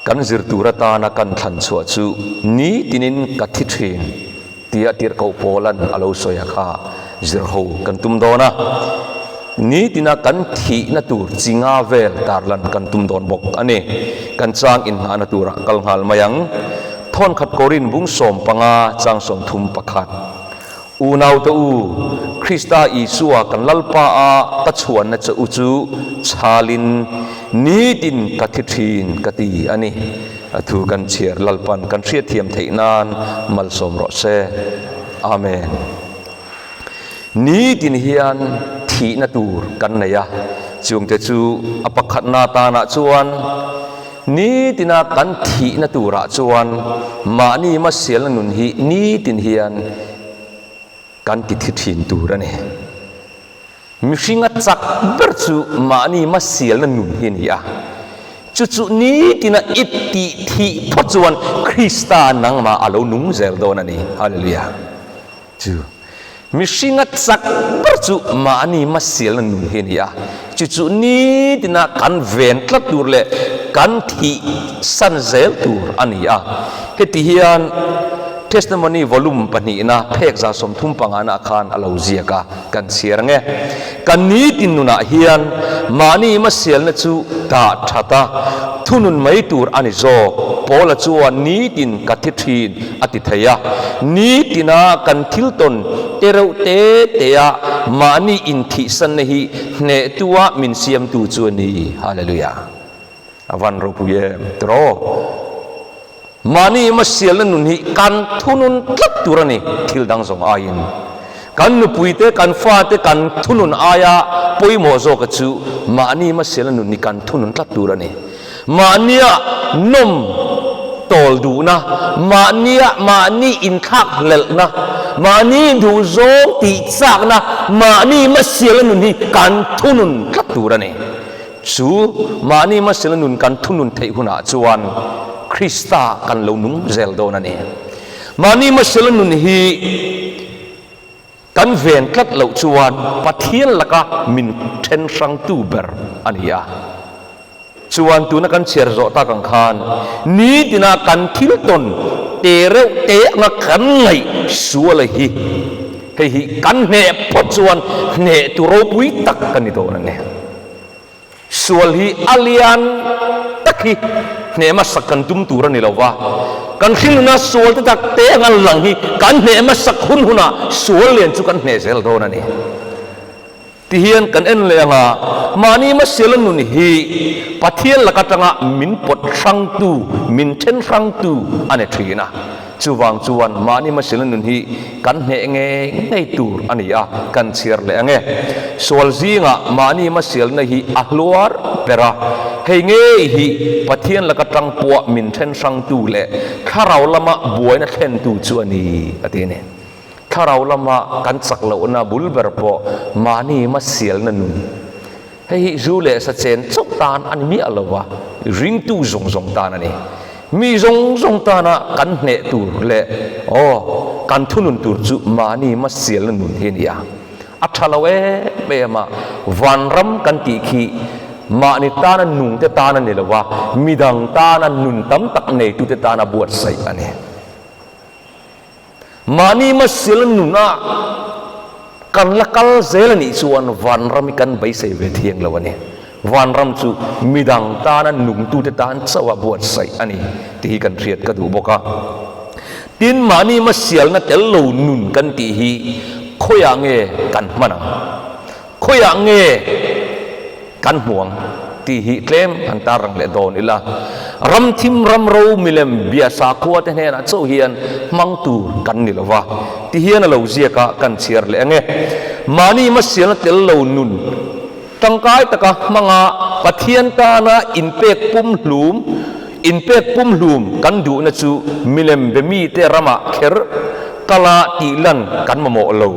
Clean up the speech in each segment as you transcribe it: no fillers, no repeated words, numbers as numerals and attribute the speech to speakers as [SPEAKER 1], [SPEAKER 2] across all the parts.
[SPEAKER 1] Kan zir tur atana kan thlan chhuah chu nitinin ka thi thin tia tirhkoh Paula'n a lo sawi a kha zir ho kan tum dawn a. Nitina kan thihna tur chi nga vel tarlan kan tum dawn bawk a ni. Kan chang inngahna turah kal nghal mai ang. Thawnkhat Korin bung 15 chang 31. Unaute u, Krista Isua kan Lalpa a ka chhuanna che u chu chhalin nitin ka thi thin ka ti a ni. A thu kan chhiar Lalpan kan hriatthiam theih nan malsawm rawh se. Amen. Nitin hian thihna tur kan nei a, chungte chu a pakhatna tanah chuan nitina kan thihna turah chuan mahni hmasialna nun hi nitin hian kan ti thi thin tur a ni. Mihringa chak ber chu mahni hmasialna nun hi a ni a, chu chu nitina i tih thih phawt chuan Krista nangmah a lo nung zel dawn a ni. Hallelujah. Chu mihringa chak ber chu mahni hmasialna nun hi a ni a, chu chu nitina kan ven tlat tur leh kan thih san zel tur a ni a. Heti hian Testimony Volume pahnihna phek 35 na khan a lo ziak a, kan chhiar ang e. Kan nitin nunah hian mahni hmasialna chu dah that a, thunun mai tur a ni zawk. Paula chuan nitin ka thi thin a ti thei a. Nitina kan thil tawn te reuh te te a mahni inthihsanna hi hnehtua min siamtu chu a ni. Hallelujah! A van ropui em tiraw? Mahni hmasialna nun hi kan thunun tlat tur a ni thil dang zawng aiin. Kan nupuite, kan fate kan thunun aia pawimawh zawka chu mahni hmasialna nun hi kan thunun tlat tur a ni. Mahnia nawm tawl duhna, mahnia mahni inthlak hlelhna, mahni duhzawng tihchakna, mahni hmasialna nun hi kan thunun tlat tur a ni. Chu mahni hmasela nun kan thunun theih hunah chuan Krista kan lo nung zel dawn a ni. Mahni hmasela nun hi kan ven tlat loh chuan Pathian laka min then hrangtu ber a ni a. Chuan tuna kan chhiar zawh tak ang khan nitina kan thil tawn te reuh te anga kan ngaih sual a hi hei hi kan hneh phawt chuan hnehtu ropui tak ka ni dawn a ni. Sual hi a lian tak hi hneh hmasak kan tum tur a ni lo va, kan hringnuna sual te tak te anga lang hi kan hneh hmasak hun hunah sual lian chu kan hneh zel dawn a ni. Tihian kan en leh anga mahni hmasiala nun hi Pathian lak atanga min pawt hrangtu, min then hrangtu a ni thin a. Chuvang chuan mahni hmasila nun hi kan hneh ngei ngei tur a ni a, kan chhiar leh ang e. Sual zingah mahni hmasialna hi a hluar ber a, hei ngei hi Pathian laka tang pawh min then hrangtu leh thlarau lama buaina thlentu chu a ni, a ti a ni. Thlarau lama kan chak lohna bul ber pawh mahni hmasialna nun. Hei hi zu leh sa chen chauh tan a ni miah lo va, ringtu zawng zawng tan a ni. Mi zawng zawng tana kan hneh tur leh aw kan thunun tur chu mahni hmasialna nun hi a ni a. A tha lo em em a, vanram kan tih khi mahni tana nungte tan a ni lo va, midang tana nun tam tak neitute tana buatsaih a ni. Mahni hmasial nuna kan la kal zel a nih chuan vanram hi kan beisei ve thiang lo a ni. Vanram chu midang tana nungtute tan chauh a buatsaih a ni tih hi kan hriat ka duh bawk a. Tin, mahni hmasialna tel lo nun kan tih hi khawiah nge kan hman ang? Khawiah nge kan hmu ang tih hi tlem han tar rang leh dawn ila. Ram thim ram ro milem bia sakhua te hnenah chauh hian hmang tur kan ni lova ti hian a lo ziak a kan chhiar leh ang e. Mahni hmasialna tel lo nun tangkai taka hmanga Pathian tana inpek pumhlum inpek pumhlum kan duhna chu milem be mite ramah kher kala tihlan kan mamawh lo.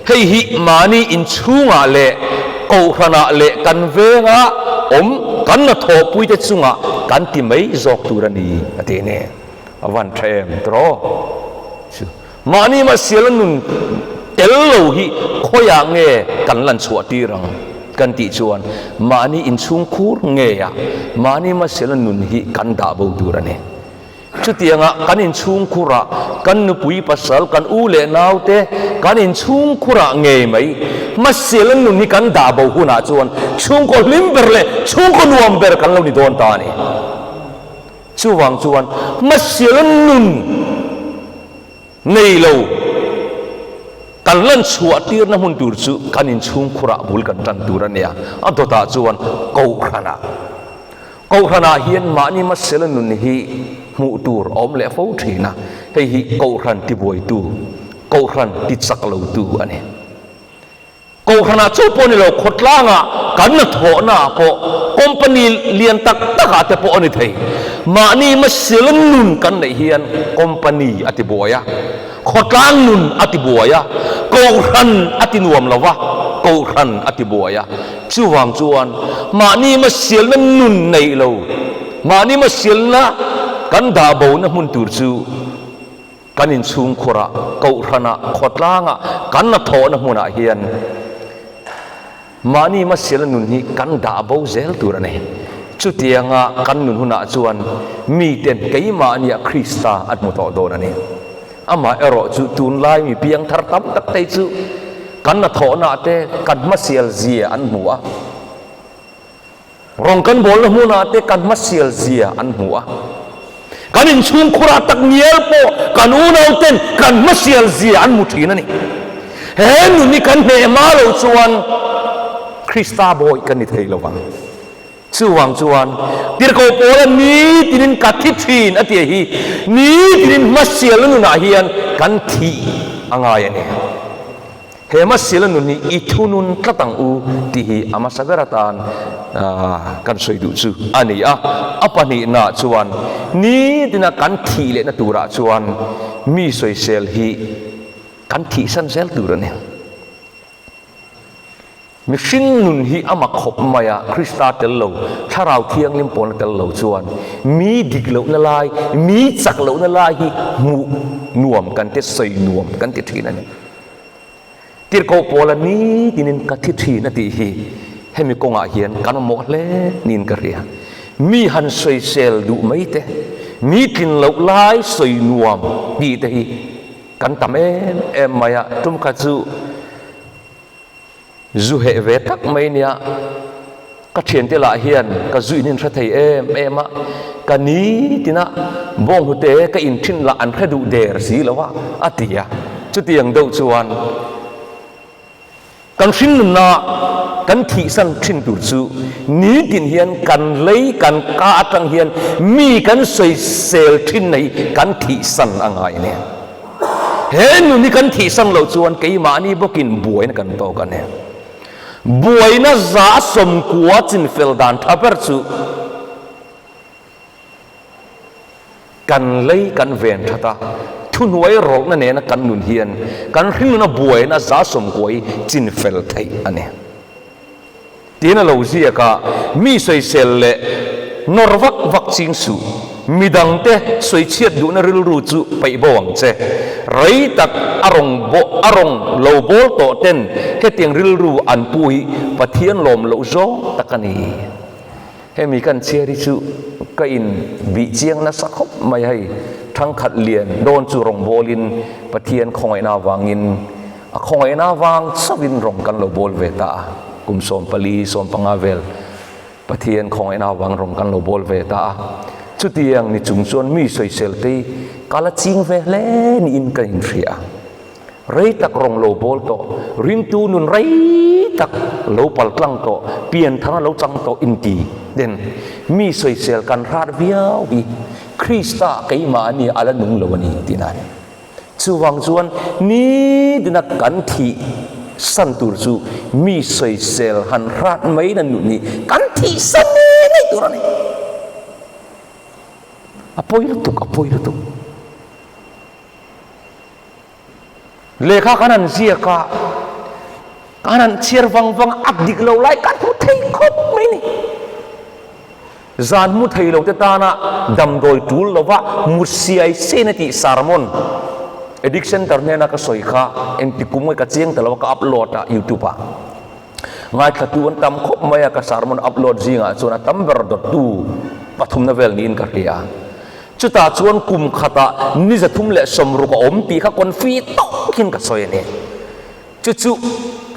[SPEAKER 1] Hei hi mahni inchhungah leh kohhranah leh kan vengah awm kan la thawhpuite chungah kan ti mai zawk tur a ni, a ti a ni. A van tha em tiraw? Chu mahni mahsiala nun tel lo hi khawiah nge kan lan chhuah tir ang? kan tih chuan mahni inchhungkhur ngeia mahni hmasialna nun hi kan dah bo tur a ni. Chutianga kan inchhungkhurah kan nupui pasal, kan u leh naute kan inchhungkhurah ngei mai hmasialna nun hi kan dah bo hunah chuan chhungkaw hlim ber leh chhungkaw nuam ber kan lo ni dawn ta a ni. Chuvang chuan hmasialna nun nei lo kan lan chhuah tirna hmun tur chu kan inchhungkhurah bul kan tan tur a nia. A dawtah chuan Kohhranah. Kohhranah hian mahni hmasela nun hi hmuh tur a awm leh fo thin a, hei hi Kohhran tibuaitu, Kohhran tichak lotu a ni. Kohhranah chu pawh ni lo, khawtlangah kan hnathawhnaah pawh, company lian tak takah te pawh a ni thei. Mahni hmasela nun kan neih hian company a tibuai a, khawtlang nun a tibuai a, Kohhran a tinuam lo va, Kohhran a tibuai a. Chuvang chuan mahni hmasialna nun neih lo, mahni hmasialna kan dah bona hmun tur chu kan inchhungkhurah, kohhranah, khawtlangah, kan hnathawhna hmunah hian mahni hmasialna nun hi kan dah bo zel tur a ni. Chutianga kan nun hunah chuan miten keimahniah Krista an hmu tawh dawn a ni. Amah erawh chu tunlai mi piangthar tam tak te chu kan hnathawhnaah te kan hmasial zia an hmu a, rawng kan bawlna hmunah te kan hmasial zia an hmu a, kan inchhungkhurah tak ngial pawh kan unauten kan hmasial zia an hmu thin a ni. He nun hi kan hneh hma lo chuan Krista bawi kan ni thei lo vang. Chuvang chuan, Tirhkoh Paula nitinin ka thi thin a tih hi nitinin hmasialna nunah hian kan thih a ngai a ni. He hmasialna nun hi i thunun tlat ang u tih hi a hmasa ber atan kan sawi duh chu a ni a. A pahnihnaah chuan nitina kan thih lehna turah chuan mi sawisel hi kan thihsan zel tur a ni. Mihring nun hi a mak khawp mai a, Krista tel lo, Thlarau Thianghlim pawlna tel lo chuan mi dik lohna lai, mi chak lohna lai hi hmuh nuam kan ti, sawi nuam kan ti thin a ni. Tirhkoh Paula nitinin ka thi thin a tih hi hemi kawngah hian kan mamawh hle niin ka hria. Mi han sawisel duh mai te, mi tlin loh lai sawi nuam tih te hi kan tam em em mai a, tum kha chu Zu heh ve tak mai nia, ka thiante lah hian ka zu in hre thei em em a, ka nitina bawnghnute ka in thin lah an hre duh der si lo a, a ti a. Chutiang deuh chuan kan hringnunna kan thihsan thin tur chu nitin hian kan lei kan ka atang hian mi kan sawisel thin na hi kan thihsan a ngai nia. He nun hi kan thihsan loh chuan keimahni bawkin buaina kan tawk a ni. Buaina za sawmkua chinfel dan tha ber chu kan lei kan ven that a, thuhnuai rawlhna nena kan nun hian kan hringnuna buaina za sawmkua hi chinfel theih a ni. Tiin a lo ziak a, Mi sawisel leh nawr vak vak ching suh, midangte sawichhiat duhna rilru chu peih bo ang che. Rei tak a rawng a rawng lo bawl tawh ten hetiang rilru an pu hi Pathian lawm loh zawng tak a ni. Hemi kan chhiar hi chu ka in bih chiang nasa khawp mai hei, thangkhat lian dawn chu rawng bawlin Pathian khawngaihna avangin A khawngaihna avang chauhin rawng kan lo bawl ve ta a, kum 14, 15 vel Pathian khawngaihna avang rawng kan lo bawl ve ta a. Chutiang ni chung chuan mi sawisel te hi ka la ching ve hle niin ka inhria a. Rei tak rawng lo bawl tawh, ringtu nun rei tak lo pal tlang tawh, pianthang a lo chang tawh inti ten mi sawisel kan hrat viau hi Krista keimahni a la nung lo a ni tihna a ni. Chuvang chuan nitina kan thih san tur chu mi sawisel han hrat mai na nun hi kan thih san ngei ngei tur a ni. A pawi lutuk, a pawi lutuk. Lehkha kan han ziak a, kan han chhiar vang vang a, a dik lo lai kan hmu thei khawp mai ni. Zan mu thei lo te tana damdawi tul lova mut siai siaina tih sermon Addict Center hnena ka sawi kha engti kum nge ka chiang ta lo a ka upload a youtube ah. Ngaithlatu an tam khawp mai a, ka sermon upload zingah chuan a tam ber dawttu pathumna vel niin ka hria. Chutah chuan kum khatah ni 360 a awm tih kha confi tawkin ka sawi a ni. Chu chu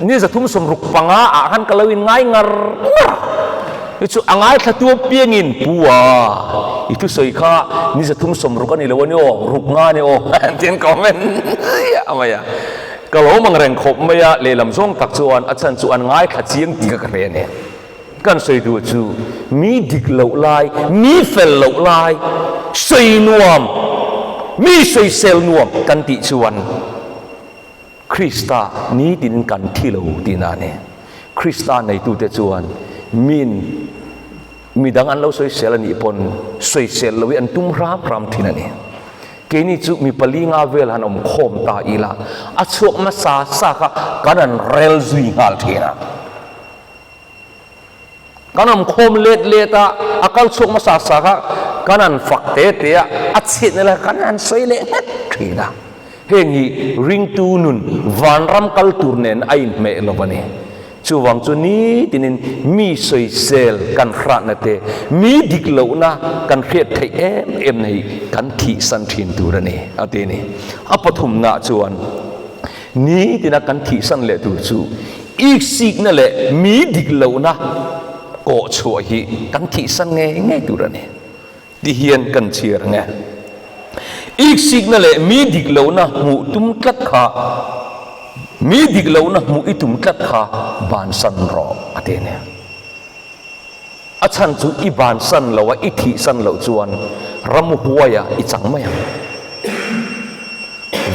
[SPEAKER 1] ni 365 ah khan ka lo in ngai ngar ngar a. Chu chu a ngaithlatu apiangin Pu a, i thusawi kha ni 360 a ni lo a ni aw, ruk nga a ni aw an ti an comment ziah mai a. Ka lo mang reng khawp mai a, lehlam zawng tak chuan a chhan chu an ngaithla chiang tih kha ka hre a ni. Kan sawi duh chu mi dik loh lai, mi fel loh lai, sawi nuam, mi sawisel nuam kan tih chuan Krista nitin kan thi lo tihna a ni. Krista neitute chuan min midang an lo sawisel a nih pawn sawisel loh hi an tum hram hram thin a ni. Keini chu mi pali nga vel han awm khawm ta ila a chhuak hmasa sa kha kan han rel zui nghal thin a. Kan awm khawm let let a, a kal chhuak hmasa sa kha kan han fak te te a, a chhiatna lai kan han sawi leh nghet thin a. Heng hi ringtu nun vanram kal tur nen a inhmeh lo a ni. Chuvang chu nitinin mi sawisel kan hratna te, mi dik lohna kan hriat theih em em na hi kan thihsan thin tur a ni, a ti a ni. A pathumna chuan nitina kan thihsan leh tur chu Iksikna leh mi dik lohna kawh chhuah hi kan thihsan ngei ngei tur a ni ti hian kan chhiar ang e. Iksikna leh mi dik lohna hmuh tum tlat kha mi dik lohna hmuh i tum tlat kha bansan rawh a ti a ni. A chhan chu i bansan lo a, i thihsan loh chuan ramhuaiah i chang mai ang.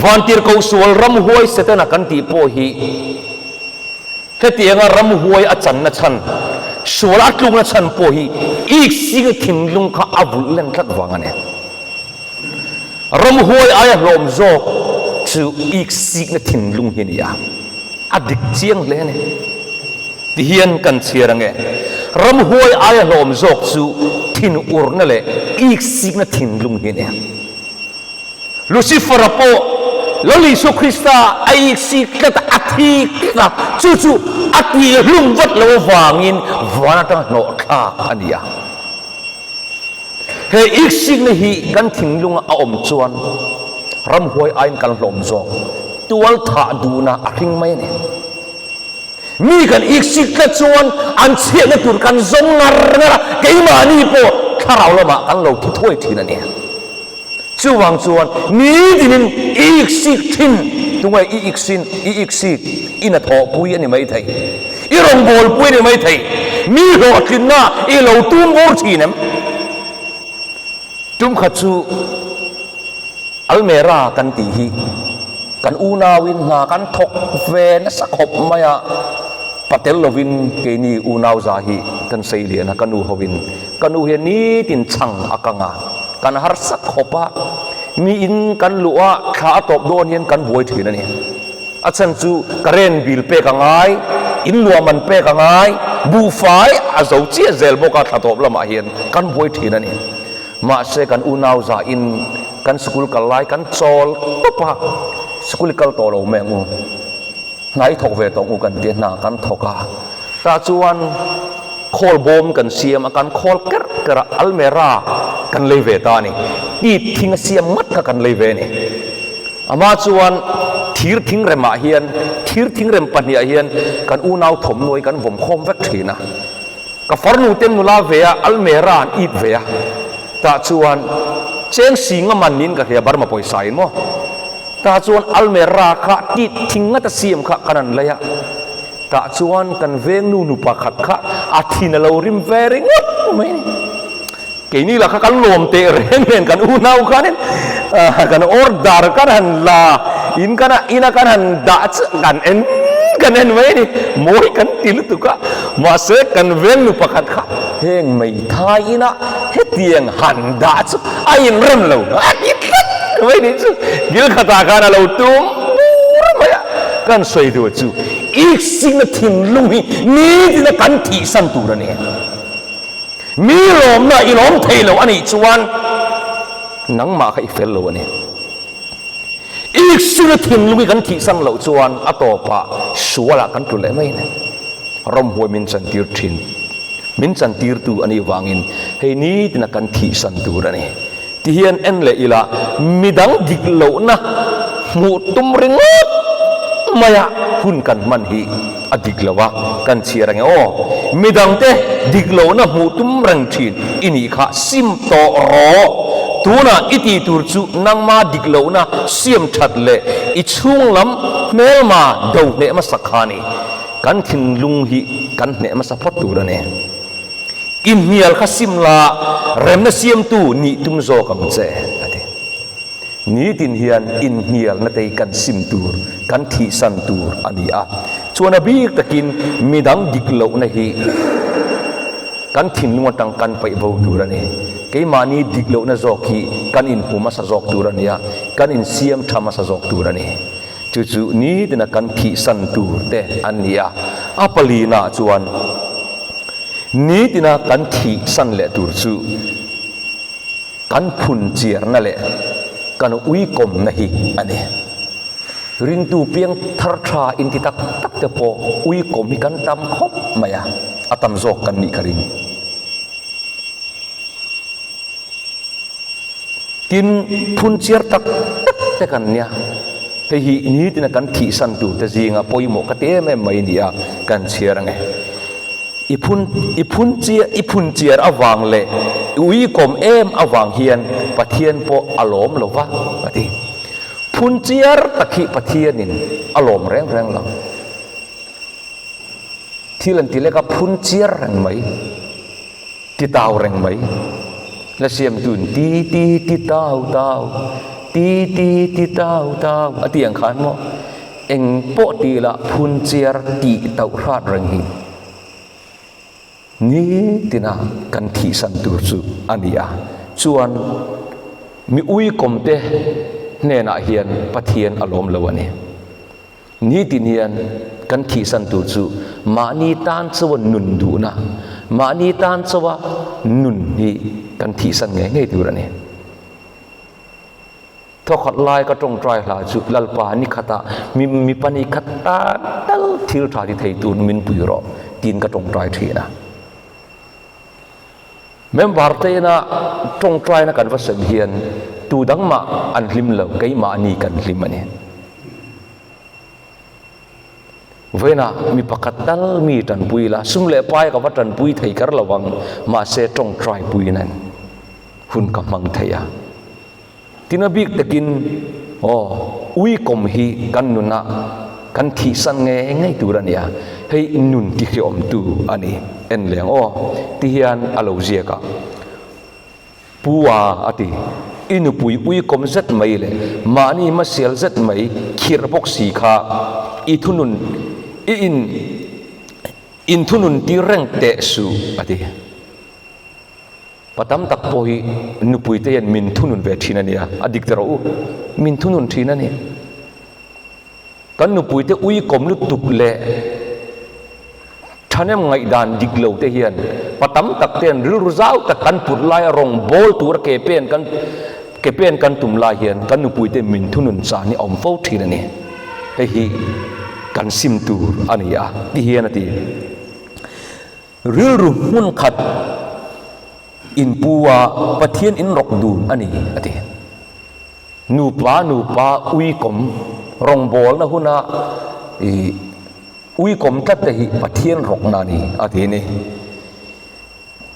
[SPEAKER 1] Vantirhkoh sual ramhuai Setana kan tih pawh hi hetianga ramhuai a channa chhan, sual a tlukna chhan pawh hi iksinga thinlung kha a vulh len tlat vang a ni. Ramhuai aia hlawm zawk chu iksikna thinlung hi a ni a, a dik chiang hle a ni. Tihian kan chhiar ange, Ramhuai aia hlawm zawk chu thinurna leh iksikna thinlung hi a ni. Lucifer-a pawh Lal Isua Krista a iksik tlat a, a thi tlat a, chu chu a tihhlum vat lo avangin van atanga hnawh thlak a ni a. He iksikna hi kan thinlunga a awm chuan ramhuai aiin kan hlawm zawk, tual thah duhna a hring mai a ni. Mi kan iksik tlat chuan an chhiatna tur kan zawng ngar ngar a, keimahni pawh thlarau lamah kan lo thi thuai thin a ni. Chuvang chuan nitinin i iksik thin, tunge i iksin, i iksik, i hnathawhpui a ni maithei, i rawngbawlpui a ni maithei, mi hlawhtlinna i lo tum bur thin em? Tum khat chu Almera kan tih hi kan unauin hna kan thawk ve nasa khawp mai a, patel lovin keini unau za hi kan sei lian a, ka nu hovin ka nu hian nitin chhang a kang a, kan harsa khawp a, miin kan luh a, thla a tawp dawn hian kan buai thin a ni. A chhan chu current bill pek a ngai, in luah man pek a ngai, buhfai a zo chiah zel bawk a, thla tawp lamah hian kan buai thin a ni. Mahse kan unau zahin kan sikul kal lai kan chawl tawp a, sikul i kal tawh lo mai ang u, hna i thawk ve tawh ang u kan ti a, hna kan thawk a, tah chuan khawl bawm kan siam a, kan khawl kerh kerh a, almera kan lei ve ta a ni, tip thing a siam ngat kha kan lei ve a ni. Amah chuan thir thingremah hian thir thingrem pahniah hian kan unau thawmhnaw hi kan vawm khawm vek thin a. Ka farnu ten nula ve a, almera an it ve a, tah chuan cheng si nga man niin ka hria Burma pawisa in maw? Tah chuan almera kha tit thing ngata siam kha kan an lei a, tah chuan kan vengnu nu pakhat kha a thin a lo rim ve ringawt mai a ni. Keini lah kha kan lawm teh reng nen kan unau khanin kan order kan han la in kan ina kan han dah chu kan en kan en mai a ni mawi kan ti lutuk a mahse kan veng nu pakhat kha heng meithai ina hetiang han dah chu a inrem lo a ti tlat mai ni chu kil khatah khan a lo tum bur mai a kan sawi duh chu iksikna thinlung hi nitina kan thihsan tur a ni. Mi lawmna i lawm thei lo a nih chuan nangmah kha i fel lo a ni. Iksinga thinlung i kan thihsan loh chuan a tawpah sualah kan tlu leh mai a ni. Ramhuai min chantir thin, min chantirtu a nih vangin hei nitina kan thihsan tur a ni. Ti hian en leh ila, midang dik lohna hmuh tum ringawt maia hun kan hman hi a dik lo a, kan chhiar ange aw. Midangte dik lohna hmuh tum reng thin i nih kha sim tawh rawh. Tunah i tih tur chu nangma dik lohna siam that leh i chhunglam hmelma do hneh hmasa kha a ni. Kan thinlung hi kan hneh hmasa phawt tur a ni. Inhnial kha sim la, remna siamtu nih tum zawk ang che, a ti. Nitin hian inhnialna te hi kan sim tur, kan thihsan tur a ni a. Chuan a bik takin midang dik lohna hi kan thinlung atang kan paih vo tur a ni. Keimahni dik lohna zawk hi kan inhmu hmasa zawk tur a ni a, kan insiam tha hmasa zawk tur a ni. Chu chu nitina kan thihsan tur te an ni a, a palinaah chuan nitina kan thihsan leh tur chu kan phun chiarna leh kan uikawmna hi a ni. Ringtu piang thar tha inti tak tak te pawh uikawm hi kan tam khawp mai a, a tam zawk kan nih ka ring. Tin, phun chiar tak tak te kan nia. Hei hi nitina kan thihsan tur te zinga pawimawh ka ti em em mai nia kan chhiar ange. I phun i phun chiar i phun chiar avang leh i uikawm em avang hian Pathian pawh a lawm lo va a ti. Phun chiar tak hi Pathianin a lawm reng reng lo. Thil an ti lek a phun chiar reng mai. Ti tau reng mai. La siamtu'n ti ti ti tau tau, ti ti ti tau tau a ti ang khan maw? Eng pawh ti ila phun chiar tih tauh hrat reng hi nitina kan thihsan tur chu a ni a. Chuan mi uikawmte hnenah hian Pathian a lawm lo a ni. Nitin hian kan thihsan tur chu mahni tan chauha nun duhna, mahni tan chauha nun hi kan thihsan ngei ngei tur a ni. Thawkhat lai ka tawngtai hla chu Lalpa ni khatah mi mipa ni khat tan tal thil tha ti thei tur min pui rawh tiin ka tawngtai thin a. Member te ina tawngtaina kan va sem hian tu dang mah an hlim lo, keimahni kan hlim a ni. Vawiinah mi pakhat tal mi tanpui ila, sum leh pai ka va tanpui thei kher lo ang, mahse tawngtai pui nan hun ka hmang thei a. Tin a bik takin aw uikawm hi kan nunah kan thihsan ngei ngei tur a nia, hei nun tihriawmtu a ni en leng aw ti hian a lo ziak a. Pu a a ti, i nupui uikawm zet mai leh mahni hmasial zet mai khirh bawk si kha i thunun i in inthunun tir reng teh suh a ti. Pa tam tak pawh hi nupui te hian min thunun ve thin a nia, a dik ta rawh u, min thunun thin a ni. Kan nupui te uikawm lutuk leh thahnem ngaihdan dik lo te hian pa tam tak te hian rilru zau tak kan put laia rawng bawl tura ke pen kan ke pen kan tum lai hian kan nupui te min thunun chan hi a awm fo thin a ni. Hei hi kan sim tur a ni a, ti hian a ti. Rilru hmun khat inpu a Pathian in rawk dun a ni, a ti. Nupa nupa uikawm rawngbawlna huna i uikawm tlat te hi Pathian rawkna a ni, a ti a ni.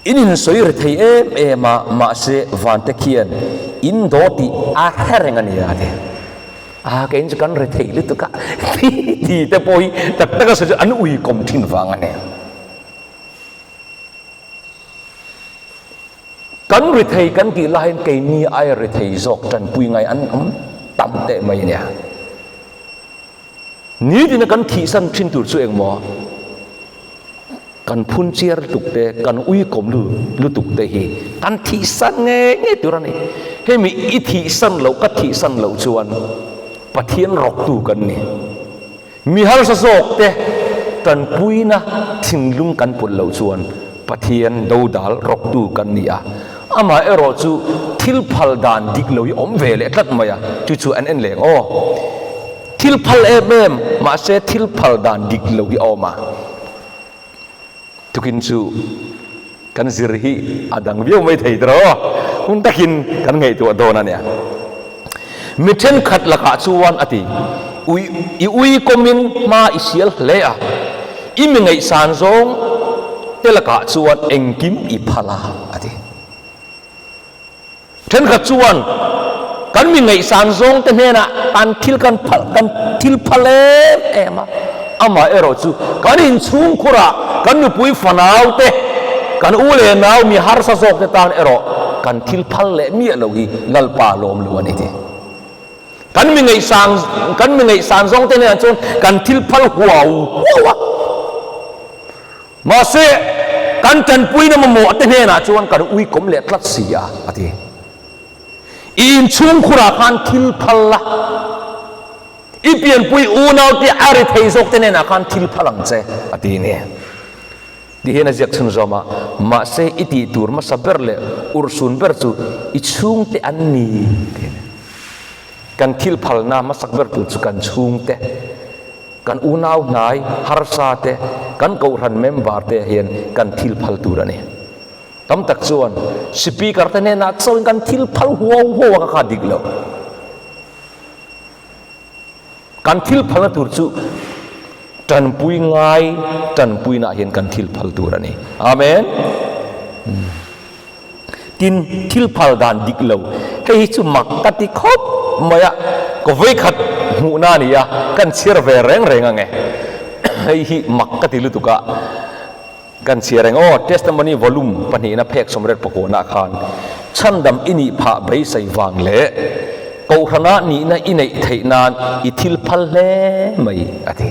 [SPEAKER 1] In insawi ri thei em em a, mahse vante khian in daw tih a hre reng a ni, a ti. A keiin chu kan ri thei lutuk a, ti te pawh hi tak tak a sawi chu an uikawm thin vang a ni. Kan ri thei kan tih laiin keini aia ri thei zawk tanpui ngai an awm tam teh mai a nia. Nitina kan thihsan thin tur chu engmaw? Kan phun chiar lutuk te, kan uikawm lutuk te hi kan thihsan ngei ngei tur a ni. Hemi i thihsan loh, ka thihsan loh chuan Pathian rawktu kan ni. Mi harsa zawk te tanpuina thinlung kan put loh chuan Pathian dodal rawktu kan ni a. Amaherawh chu thil phal dan dik lo hi awm ve leh tlat mai a, chu chu an en leng aw. Thil phal em em, mahse thil phal dan dik lo hi a awm a. Tukin chu kan zir hi a dang viau mai thei tawh aw, hun takin kan ngaihtuah dawn a nia. Mi thenkhat lakah chuan a ti, Ui, i ui kawmin hma i sial hle a, i mi ngaihsan zawng te lakah chuan engkim i phal a, a ti. Thenkhat chuan kan mi ngaihsan zawng te hnenah kan thil kan phal kan thil phal em em a, amah erawh chu kan inchhungkhurah kan nupui fanau te, kan u leh nau mi harsa zawk te tan erawh kan thil phal leh miah lo hi Lalpa lawm lo a ni ti. Kan mi ngaihsan kan mi ngaihsan zawng te hnenah chuan kan thil phal huau huau a. Mahse, kan tanpuina mamawh te hnenah chuan kan uikawm leh tlat si a, a ti. I inchhungkhurah khan thil phal la, i pianpui unaute a ri thei zawk te hnenah khan thil phal ang che, a ti ni. Ti hian a ziak chhunzawm a, Mahse, i tih tur hmasa ber leh urhsun ber chu i chhungte an ni, ti a ni. Kan thil phalna hmasak ber tur chu kan chhungte. Kan unau hnai harsa te, kan kohhran member te hian kan thil phal tur a ni. Tam tak chuan speaker te hnenah chauhin kan thil phal huau huau a ka kha dik lo. Kan thil phalna tur chu tanpui ngai tanpuinaah hian kan thil phal tur a ni. Amen. Tin, thil phal dan dik lo, hei hi chu mak ka ti khawp mai a, ka vawikhat hmuhna a ni a, kan chhiar ve reng reng ang e. Hei hi mak ka ti lutuk a, kan chhiar reng aw, Testimony Volume pahnihna phek sawmriat pakuanah khan chhandam i nih phah beisei vang leh Kohhrana nihna i neih theih nan i thil phal hle mai a ti.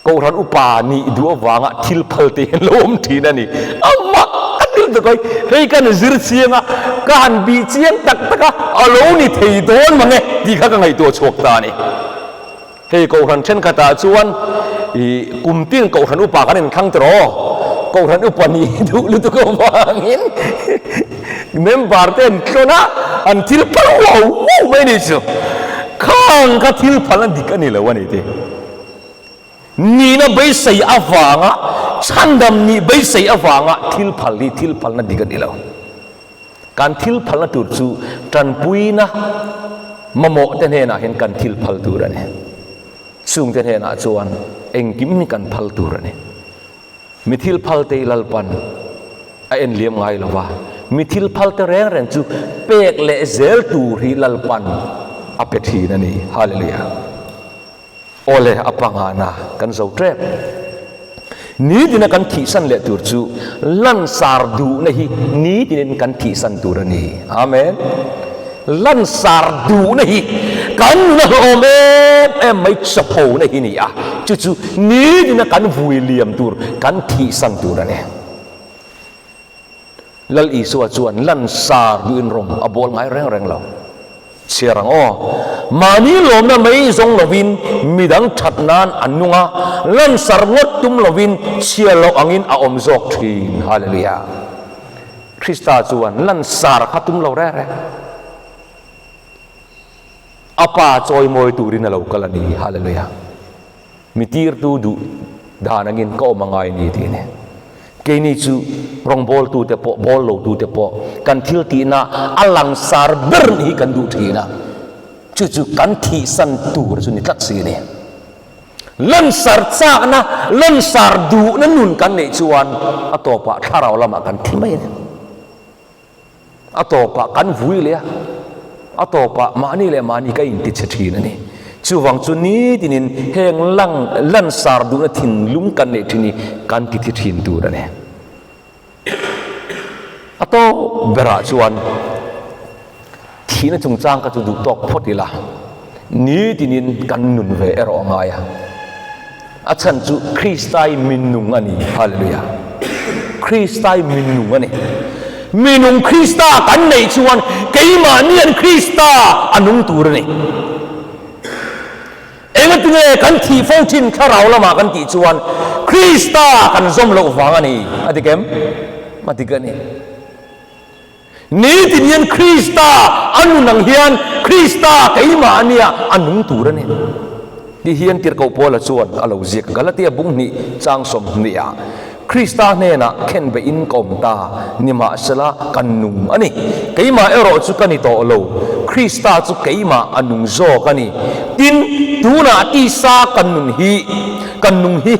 [SPEAKER 1] Kohhran upa nih duh avanga thil phal te hian lo awm thin a ni. A mak ka ti lutuk a, hei ka ni zir chiang a, ka han bih chiang tak tak a, a lo ni thei dawn mang e tih kha ka ngaihtuah chhuak ta a ni. Hei Kohhran thenkhatah chuan ih kum tin Kohhran upa kan inthlang tawh aw, Kohhran upa nih duh lutuk avangin member te an tlawn a, an thil phal huau huau mai a ni chu. Khang kha thil phal a dik a ni lo a ni tih. Nihna beisei avanga chhandam nih beisei avanga thil phal hi thil phalna dik a ni lo. Kan thil phalna tur chu tanpuina mamawh te hnenah hian kan thil phal tur a ni. Chungte hnenah chuan engkim hi kan phal tur a ni. Mi thil phalte i Lalpan a en liam ngai lo va, mi thil phalte reng reng chu pek leh zel tur hi Lalpan a pe thin a ni. Hallelujah. Awle, a pangana kan zo tep. Nitina kan thihsan leh tur chu lansar duhna hi nitinin kan thihsan tur a ni. Amen. Lansar duhna hi kan nuna hlawm em em mai chaphona hi ni a, chu chu nitina kan vui liam tur, kan thihsan tur a ni. Lal Isua chuan lansar duhin rawng a bawl ngai reng reng lo. Chhiar ang aw. Mahni lawmna mai zawng lovin midang that nan an nung a, lansar ngawt tum lovin chhiar loh angin a awm zawk thin. Hallelujah. Krista chuan lansar kha tum lo reng reng. A Pa chawimawi turin a lo kal a ni. Hallelujah. Mi tirtu duh dan angin ka awm a ngai ni tih a ni. Keini chu rawngbawltute pawh, bawl lotute pawh kan thil tihna a langsar ber nih hi kan duh thin a, chu chu kan thihsan tur chu ni tlat si a ni. Lansar chakna, lansar duhna nun kan neih chuan a tawpah thlarau lamah kan thi mai a ni. A tawpah kan vui leh a, a tawpah mahni leh mahni ka inti chhe thin a ni. Chuvang chu nitinin heng lang lansar duhna thinlung kan neih thin hi kan ti thi thin tur a ni. A tawp berah chuan thihna chungchang kha chu duh tawk phawt ila, nitinin kan nun ve erawh a ngai a. A chhan chu Kristai minung a ni. Hallelujah. Kristai minung a ni. Minung Krista kan neih chuan keimahnian Krista a nung tur a ni. Engatinge kan thih fo thin thlarau lamah kan tih chuan Krista kan zawm loh vang a ni. A dik em? A dik a ni. Nitin hian Krista a nun ang hian Krista keimah ania a nung tur a ni. Ti hian Tirhkoh Paula chuan a lo ziak Galatia bung hnih chang 20 ah, Krista hnenah khenbeihin ka awm ta, nimahsela ka nung a ni. Keimah erawh chu ka ni tawh lo, Krista chu keimah a nung zawk a ni. Tin, tunah tisa ka nun hi, ka nung hi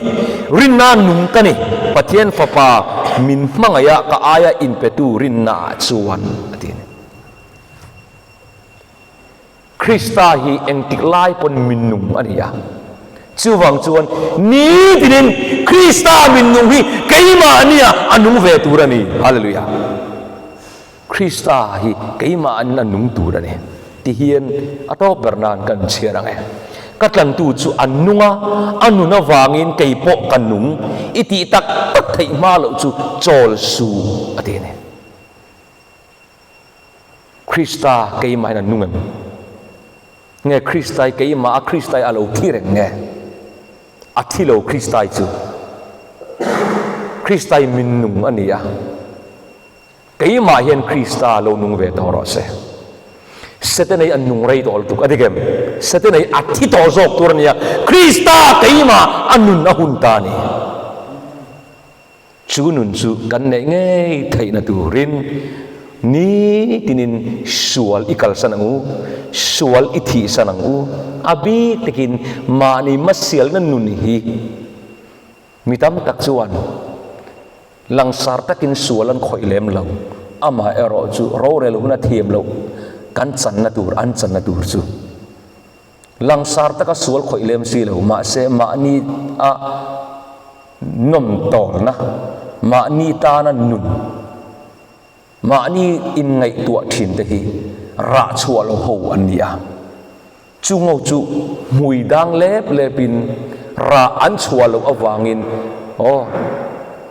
[SPEAKER 1] rinna nung ka ni, Pathian Fapa min hmangaih a ka aia inpetu rinnaah chuan, a ti a ni. Krista hi engtik lai pawn min nung a ni a. Chuvang chuan nitinin Krista min nung hi keimahnia a nung ve tur a ni. Hallelujah! Krista hi keimahnin a nung tur a ni. Tihian a tawp ber nan kan chhiar ang e. Ka tlantu chu a nung a, a nun avangin kei pawh ka nung. I tih tak tak theih hma loh chu chawl suh a ti a ni. Krista keimahin a nung em? Nge Kristai keimah a Kristai a lo thi reng nge? A thi lo Kristai chu. Kristai min nung a ni a. Keimah hian Krista lo nung ve tawh rawh se. Setenei an nung rei tawh lutuk a dik em? Setenei a thi tawh zawk tur a nia. Krista keimah a nun a hun ta a ni. Chu nun chu kan neih ngei theihna turin nitinin sual i kalsan ang u, sual i thihsan ang u. A bik takin mahni hmasialna nun hi mi tam tak chuan langsar takin sual an khawih lem lo. Amaherawh chu rorel huna thiam loh kan channa tur an channa tur chu Langsar taka sual khawih lem si lo, mahse mahni a nawm tawlna, mahni tana nun, mahni inngaihtuah thin te hi rah chhuah lo ho an ni a. Chungo chu hmui dang lep lepin rah an chhuah loh avangin aw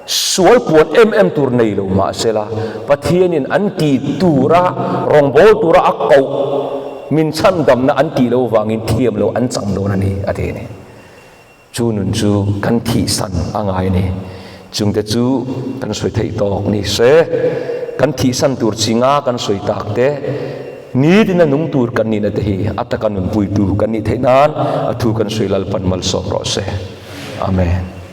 [SPEAKER 1] sual puan em em tur nei lo mahsela Pathianin an ti tura rawngbâwl tura a koh min chhandamna an tih loh vangin thiam loh an chang dawn a ni a ti a ni. Chu nun chu kan thihsan a ngai a ni. Chungte chu kan sawi theih tawk ni se, kan thihsan tur chinga kan sawi tak te, nitin a nung tur kan nihna te hi a taka nunpuitu kan nih theih nan a thu kan sawi Lalpan malsawm rawh se. Amen.